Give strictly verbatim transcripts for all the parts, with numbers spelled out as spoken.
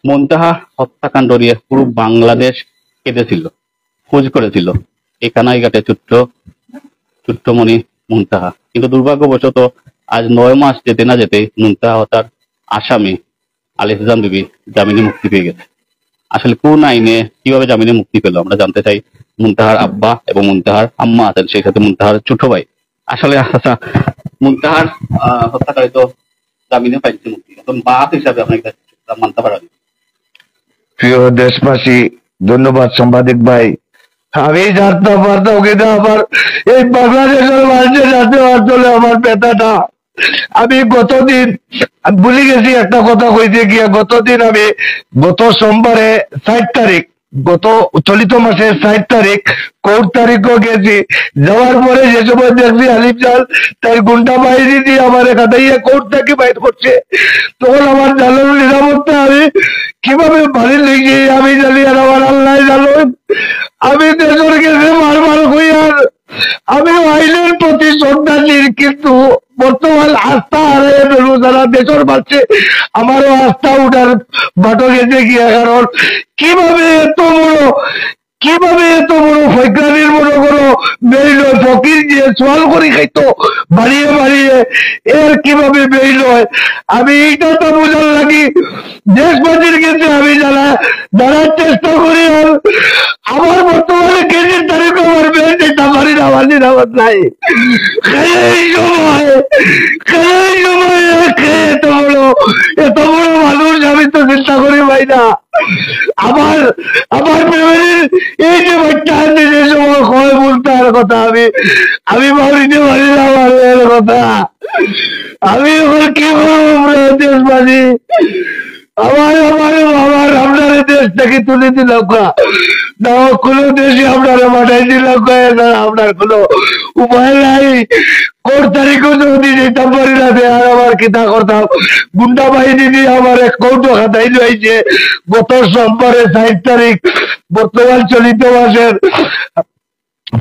মুনতাহা হত্যাকাণ্ড নিয়ে পুরো বাংলাদেশ কেঁদেছিল, খোঁজ করেছিল এই কানাইঘাটে ছোট্ট ছোট্ট মণি মুনতাহা। কিন্তু দুর্ভাগ্যবশত আজ নয় মাস যেতে না যেতেই মুনতাহা হত্যার আসামি আলিফ জান বিবি জামিনে মুক্তি পেয়ে গেছে। আসলে কোন আইনে, কিভাবে জামিনে মুক্তি পেল, আমরা জানতে চাই মুনতাহার আব্বা এবং মুনতাহার আম্মা আছেন, সেই সাথে মুনতাহার ছোট ভাই। আসলে, আচ্ছা, মুনতাহার আহ, হত্যাকারী তো জামিনে পাইছে মুক্তি, এখন বাপ হিসাবে আপনার এটা মানতে পারেন? প্রিয় দেশবাসী, ধন্যবাদ সাংবাদিক ভাই। আমি জানতাম পারতাম কিন্তু আমার এই বাংলাদেশের মাঝে জানতে পারতো না আমার ব্যথাটা। আমি গতদিন, আমি ভুলে গেছি একটা কথা কইতে গিয়া, গতদিন আমি গত সোমবারে ষাট তারিখ, গত চলিত মাসের ষাট তারিখ কোর্ট তারিখও গেছি। যাওয়ার পরে যে সময় দেখছি আলিফ জান তার গুন্ডা বাহিনী দিয়ে আমার এখানে কোর্ট থেকে বাইর করছে, তখন আমার জানার নিরাপত্তা আমি কিভাবে বাড়ি লই যাই আমি জানি, আর আমার আল্লাহ জানো। আমি দেশের গেছে বারবার কই আর আমি আইনের প্রতি শ্রদ্ধাশীল, কিন্তু বর্তমান আস্থা হারাইয়া গেল যারা দেশের মাঝে, আমারও আস্থা উঠার বাটো গেছে গিয়া। কারণ কিভাবে এত বড়, কিভাবে এত বড় ফৈকানির মনে করো বেইল হয়, ফকির যে সোয়াল করি খাইতো বাড়িয়ে বাড়িয়ে, এর কিভাবে বেইল হয়? আমি এইটা তো বুঝার লাগি দেশবাসীর কাছে আমি যারা যারা চেষ্টা করি আর আমার বর্তমানে কেজির তারিখ আমার বের দিতে পারি না, আমার নিরাপদ নাই। এই সময়, এই সময় এত বড়, এত বড় মানুষ আমি তো চিন্তা করি পাই না। আমার, আমার ফ্যামিলির এই যে বাচ্চা আছে যে সময় হয় বলতে আর কথা আমি, আমি বাড়িতে পারি না আমার এর কথা। আমি এখন কি করবো আমরা দেশবাসী? আমার, আমার, আমার আপনারা দেশ থেকে তুলে দিলাম গা। না, কোনো দেশে আপনারা পাঠাই দিলাম গা, এছাড়া আপনার কোনো উপায় নাই। কোর্ট তারিখও যদি যেতাম পারি না, তে আর আমার কিতা করতাম? গুন্ডা বাহিনী দিয়ে আমার এক কোর্টও খাতাই লইছে গত সোমবারে ষাট তারিখ, বর্তমান চলিত মাসের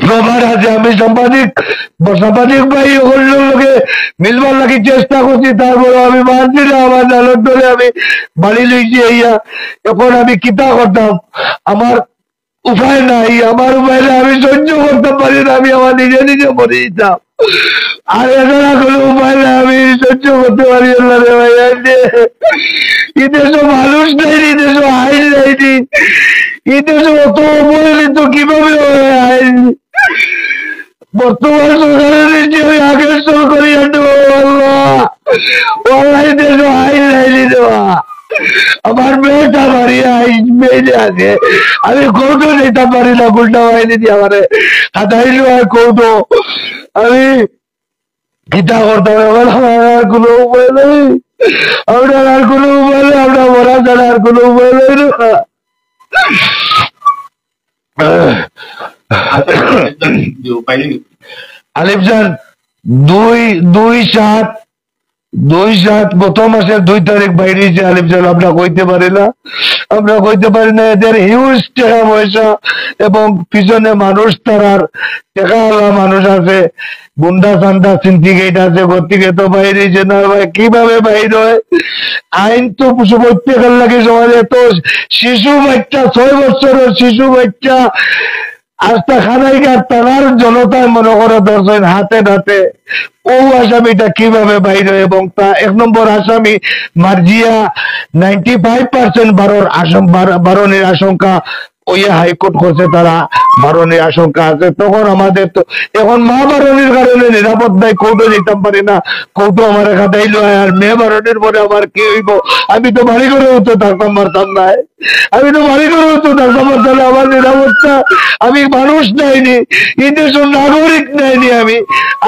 প্রমাণ আছে। আমি সাংবাদিক, সাংবাদিক ভাই ওগুলোর লগে মিলবার লাগি চেষ্টা করছি, তারপরে আমি মানছি না, আমার জানার ধরে আমি বাড়ি লইছি। এইয়া এখন আমি কিতা করতাম? আমার উপায় নাই, আমার উপায় নাই, আমি সহ্য করতে পারি না, আমি আমার নিজে নিজে মরে যেতাম। আর এছাড়া কোনো উপায় নাই, আমি সহ্য করতে পারি না রে ভাই। এই যে, এই দেশে মানুষ নাই, এই দেশে আইন নাই, এই দেশে অত অবহেলিত কিভাবে হয় আইন? বর্তমান সরকারের যে ওই আগের সরকারি আনতে পারবো আল্লাহ, আল্লাহ এই দেশে আইন নাই দেওয়া। আমার মেয়েটা বাড়ি আইন মেয়ে আছে, আমি কোর্টও যেতে পারি না, গুন্ডা বাহিনী দিয়ে আমারে হাতাইলো আর কোর্টও। আমি কিতা করতাম এখন? আমার আর কোনো উপায় নেই, আপনার আর কোনো উপায় নেই, আপনার মরা ছাড়া আর কোনো উপায় নেই না। আলিফ জান, দুই দুই সাত দুই সাত গত মাসের দুই তারিখ বাইরে হয়েছে আলিফ জান, আমরা কইতে পারি না, আমরা কইতে পারি না। এদের হিউজ টাকা পয়সা এবং পিছনে মানুষ তারার টাকাওয়ালা মানুষ আছে, গুন্ডা সান্দা সিন্ডিকেট আছে, গতিকে তো বাইরে হয়েছে না ভাই, কিভাবে বাইরে হয়? আইন তো প্রত্যেকের লাগে সমাজে। তো শিশু বাচ্চা, ছয় বছরের শিশু বাচ্চা আস্তা খানাইঘাট থানার জনতায় মনে করে ধরছেন হাতে নাতে। ও আসামিটা কিভাবে বাইরে, এবং তা এক নম্বর আসামি মার্জিয়া নাইনটি ফাইভ পার্সেন্ট বারোর আশঙ্কা, বারো-, বারণের আশঙ্কা ওই হাইকোর্ট করছে, তারা বারণের আশঙ্কা আছে। তখন আমাদের তো এখন মা বারণের কারণে নিরাপদ নাই, কোর্টও যেতাম পারি না, কোর্টও আমার খাতাইলো। আর মেয়ে বারণের পরে আমার কি হইব? আমি তো বাড়ি ঘরেও তো থাকতাম পারতাম না। আমি তো বাড়ি ঘরেও তো থাকতাম পারতাম না। আমার নিরাপত্তা, আমি মানুষ নাইনি, এই দেশের নাগরিক নাইনি আমি।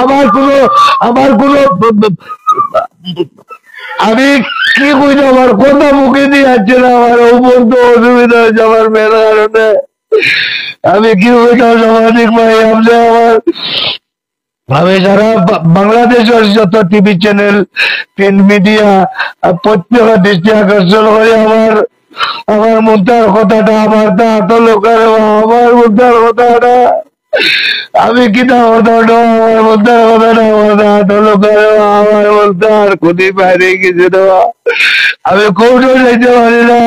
আমার কোনো, আমার কোনো, আমি কি কইতাম, আমার কথা মুখে দিয়ে আসছে না। আমার ও বন্ধু অসুবিধা হয়েছে আমার মেয়ের কারণে। আমি কি কইতাম সাংবাদিক ভাই, আপনি আমার, আমি সারা বা-, বাংলাদেশের যত টিভি চ্যানেল, প্রিন্ট মিডিয়া, প্রত্যেক দৃষ্টি আকর্ষণ করে আমার, আমার মুন্তার কথাটা, আমার তা এত লোকের, আমার মুন্তার কথাটা। আমি কিতা করতাম, আমার মুন্তার কথাটা, আমার তা এত লোকের, আমার মুন্তার খুদি বাইরে গেছে দেওয়া। আমি কোর্টও যাইতে পারি না,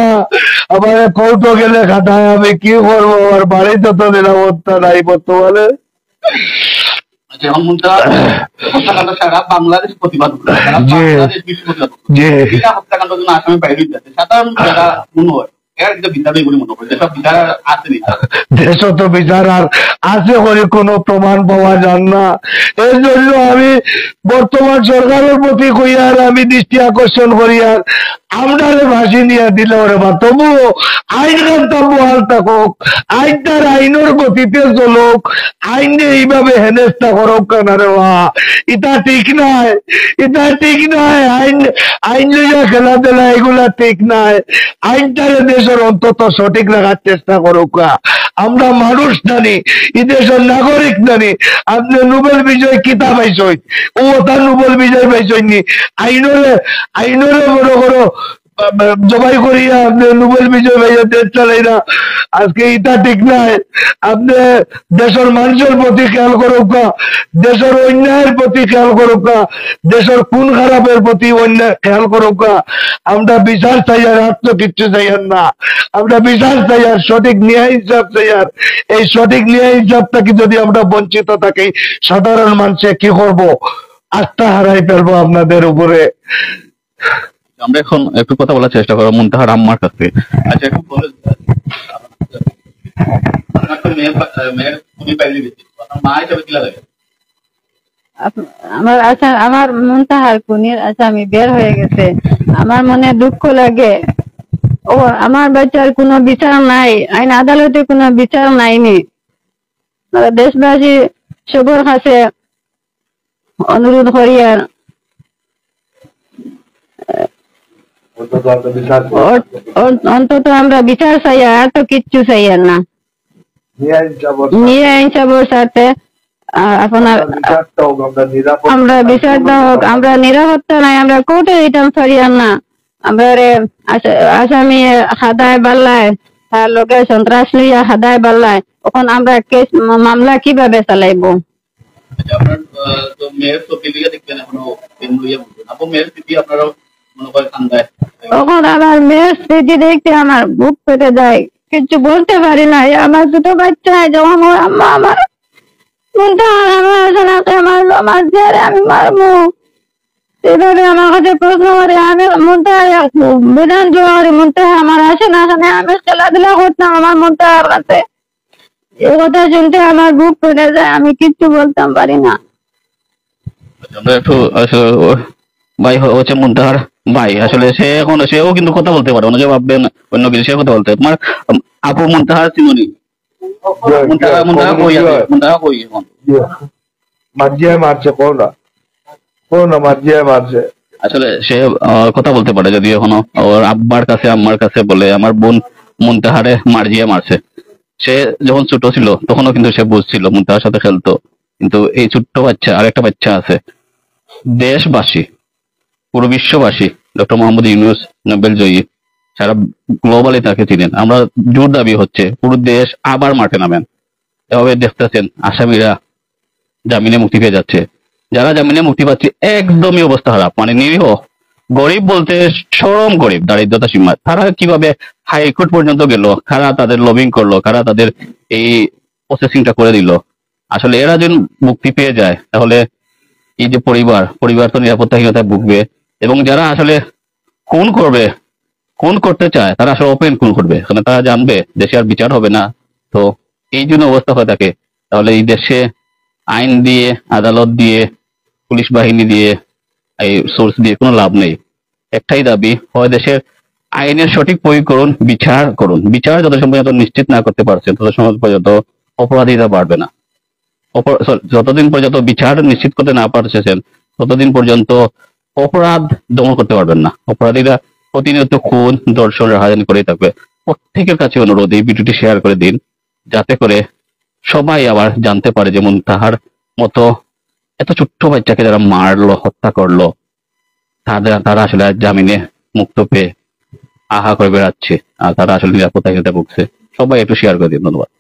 আবার কোর্টও গেলে খাটায়, আমি কি করবো? আমার বাড়িতে তো নিরাপত্তা নাই বর্তমানে। আচ্ছা, এখন মুন্তাহার হত্যাকাণ্ড সারা বাংলাদেশ প্রতিবাদ করে, সারা জি। বাংলাদেশ বিশ্ব প্রতিবাদ করে। জি। এটা হত্যাকাণ্ড জন্য আসামি বাইরে যাচ্ছে, সাধারণ যারা মনে হয় এর কিন্তু বিচার নেই বলে মনে করে, যেসব বিচার আর আছে নি। দেশও তো বিচার আর আছে করি কোনো প্রমাণ পাওয়া যার না। এর জন্য আমি বর্তমান সরকারের প্রতি কইয়ার আমি দৃষ্টি আকর্ষণ করিয়ার আমরারে ফাঁসি নিয়া দিলে ওরে বা তবুও আইন কান্তা বহাল থাকুক, আইন তার আইনের গতিতে চলুক, আইনে এইভাবে হেনস্থা করুক কেন রে বা? ইটা ঠিক নাই, ইটা ঠিক নাই। আইন, আইন লইয়া খেলাধুলা এগুলা ঠিক নাই। আইনটারে দেশের অন্তত সঠিক রাখার চেষ্টা করুক। আমরা মানুষ জানি, এই দেশের নাগরিক জানি। আপনি নোবেল বিজয় কিতা পাইছইন? ও ওটা নোবেল বিজয় পাইছইন নি? আইনরে, আইনরে বড় করো, জবাই করিয়া আপনি নোবেল বিজয় পাইয়া দেশ চালাই না। আজকে ইটা ঠিক নাই। আপনি দেশের মানুষের প্রতি খেয়াল করুক, দেশের অন্যায়ের প্রতি খেয়াল করুক, দেশের খুন খারাপের প্রতি অন্যায় খেয়াল করুক। আমরা বিচার চাইয়ার, আর তো কিচ্ছু চাইয়ার না। আমরা বিচার চাইয়ার, সঠিক ন্যায় ইনসাফ চাইয়ার। এই সঠিক ন্যায় ইনসাফ থাকি যদি আমরা বঞ্চিত থাকি, সাধারণ মানুষে কি করব? আস্থা হারাই ফেলবো আপনাদের উপরে। আমরা এখন একটু কথা বলার চেষ্টা করবো মুনতাহার আম্মার কাছে। আচ্ছা, একটু বলেন, আপনার তো মেয়ের পা-, মেয়ের খুনি বাইরে গেছে, আপনার মা হিসাবে কিলা লাগে? আপ-, আমার আচ্ছা, আমার মুনতাহার খুনির আসামি বের হয়ে গেছে, আমার মনে দুঃখ লাগে। ও, আমার বাচ্চার কোনো বিচার নাই, আইন আদালতে কোনো বিচার নাইনি। আমরা দেশবাসী সবার কাছে অনুরোধ করি আর অন্তত আমরা বিচার চাই। অ-, অ-, অন্তত আমরা বিচার চাই, আর তো কিচ্ছু চাই আর না। ন্যায় ইনসাফের স্বার্থে। ন্যায় ইনসাফের স্বার্থে, আ, আপনার আমরা বিচারটা হোক, আমরা নিরাপত্তা আমরা চাই। বিচারটা হোক, আমরা নিরাপত্তা নাই, আমরা কোর্টে দিতাম পারি আর না। আমরা রে আস-, আসামি হাদায় বাল্লায়, তার লগে সন্ত্রাস লইয়া হাদায় বাল্লায়, এখন আমরা কেস মা-, মামলা কিভাবে চালাইবো? আচ্ছা, আপনার, আহ, তো মেয়ের ছবি লইয়া দেখবেন, এখনো প্রেম লইয়া বলবেন। আপু, মেয়ের স্মৃতি আপনারও মনে হয় কান্দায়। এখন আমার মেয়ের স্মৃতি দেখতে আমার বুক ফেটে যায়, কিচ্ছু বলতে পারি না। এই আমার ছোট বাচ্চা, যখন ওর আম্মা আমার মুনতাহার আমার আছে না, কে মারলো, আমার ছেলে আমি মারবো। এইভাবে আমার কাছে প্রশ্ন করে, আমি মুনতাহার এক বিধান জোয়ারি মুনতাহার আমার আসে না, এখানে আমি খেলাধুলা করতাম আমার মুনতাহার কাছে। এই কথা শুনতে আমার বুক ফেটে যায়, আমি কিচ্ছু বলতাম পারি না। আচ্ছা, আমরা একটু আসলে ও ভাই হ-, হচ্ছে মুনতাহার ভাই, আসলে সে এখন, সেও কিন্তু কথা বলতে পারে, অনেকে ভাববেন অন্য কিছু, সে কথা বলতে। তোমার, উম, আপু মুনতাহার চিনুনি? জি, মুনতাহার, জি, মুনতাহার কই আছে? জি। মুনতাহার কই এখন? জি। মার্জিয়ায় মারছে, কোন না? কোন না মার্জিয়ায় মারছে? আসলে সে, আহ, কথা বলতে পারে, যদিও এখনো ওর আব্বার কাছে, আম্মার কাছে বলে, "আমার বোন মুনতাহারে মার্জিয়া মারছে।" সে যখন ছোট ছিল, তখনও কিন্তু সে বুঝছিল, মুনতাহার সাথে খেলতো। কিন্তু এই ছোট্ট বাচ্চা, আরেকটা বাচ্চা আছে, দেশবাসী, পুরো বিশ্ববাসী, ডক্টর মোহাম্মদ ইউনূস নোবেল জয়ী, সারা গ্লোবালি তাকে চিনেন। আমরা জোর দাবি হচ্ছে পুরো দেশ আবার মাঠে নামেন। এভাবে দেখতেছেন আসামিরা জামিনে মুক্তি পেয়ে যাচ্ছে, যারা জামিনে মুক্তি পাচ্ছে একদমই অবস্থা খারাপ, মানে নিরীহ, গরিব বলতে চরম গরিব, দারিদ্রতা সীমা। তারা কিভাবে হাইকোর্ট পর্যন্ত গেল, কারা তাদের লবিং করলো, কারা তাদের এই প্রসেসিংটা করে দিল। আসলে এরা যদি মুক্তি পেয়ে যায়, তাহলে এই যে পরিবার, পরিবার তো নিরাপত্তাহীনতায় ভুগবে, এবং যারা আসলে খুন করবে, খুন করতে চায়, তারা আসলে ওপেন খুন করবে, কারণ তারা জানবে দেশে আর বিচার হবে না। তো এই জন্য অবস্থা হয়ে থাকে, তাহলে এই দেশে আইন দিয়ে, আদালত দিয়ে, পুলিশ বাহিনী দিয়ে, এই সোর্স দিয়ে কোনো লাভ নেই। একটাই দাবি, হয় দেশের আইনের সঠিক প্রয়োগ করুন, বিচার করুন। বিচার যত সময় পর্যন্ত নিশ্চিত না করতে পারছেন, তত সময় পর্যন্ত অপরাধীরা বাড়বে না। অপর-, সরি, যতদিন পর্যন্ত বিচার নিশ্চিত করতে না পারছেন, ততদিন পর্যন্ত অপরাধ দমন করতে পারবেন না। অপরাধীরা প্রতিনিয়ত খুন, ধর্ষণ, রাহাজানি করেই থাকবে। প্রত্যেকের কাছে অনুরোধ, এই ভিডিওটি শেয়ার করে দিন, যাতে করে সবাই আবার জানতে পারে, যেমন তাহার মতো এত ছোট্ট বাচ্চাকে যারা মারলো, হত্যা করলো, তাদের, তারা আসলে আজ জামিনে মুক্ত পেয়ে আহা করে বেড়াচ্ছে, আর তারা আসলে নিরাপত্তাহীনতায় ভুগছে। সবাই একটু শেয়ার করে দিন, ধন্যবাদ।